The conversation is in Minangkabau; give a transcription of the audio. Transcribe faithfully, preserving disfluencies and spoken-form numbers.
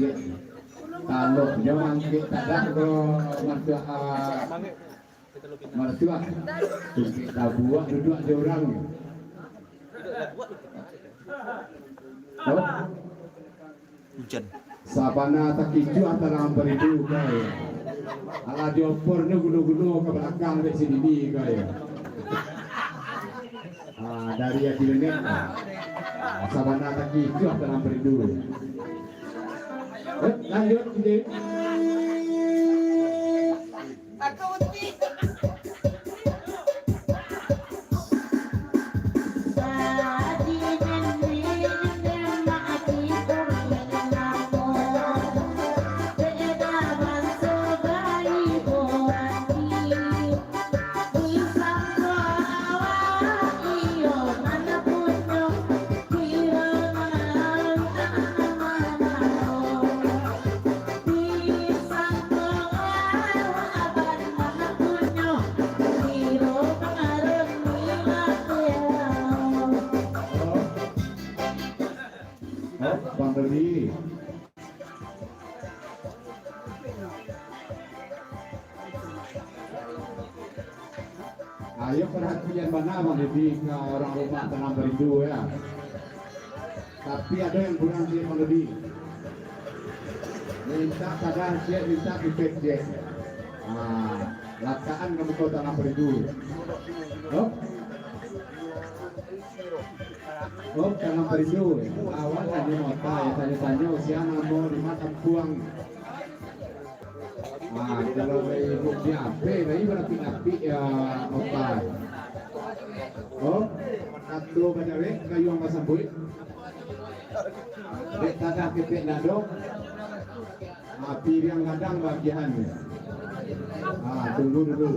Talok jo mangkek tadah ko, martua, ah, martua. Tungkek tabuak duduak jo urang. Halo? Hujan. Sabana takicuah tanang paridu, kai. Alah diopornyo guno-guno ka balakang dek si Didi, kai. Ah, dari Adi Lenek. Sabana takicuah tanang paridu. Eh, lanjut, Didi. Hah? Bang Dodi. Ayo parhatian bana, Bang Dodi, ka urang rumah tanang paridu, ya. Tapi ado nan kurang ciek, Bang Dodi. Mintak tadah ciek, mintak pipek ciek. Ah, latakan ka muko tanang paridu. Hop. Hop, tanang paridu. Awan hanyo mota, ya, tanyo-tanyo, sia namo, di ma kampuang. Ah, kalau dari ibu di H P, dari berapik-lapik, ya, otai. Oh, kato bajawek, kayu ang basambuik. Dek tadah ketek nado. Ah, piriang gadang bagian. Ah, tunggu dulu.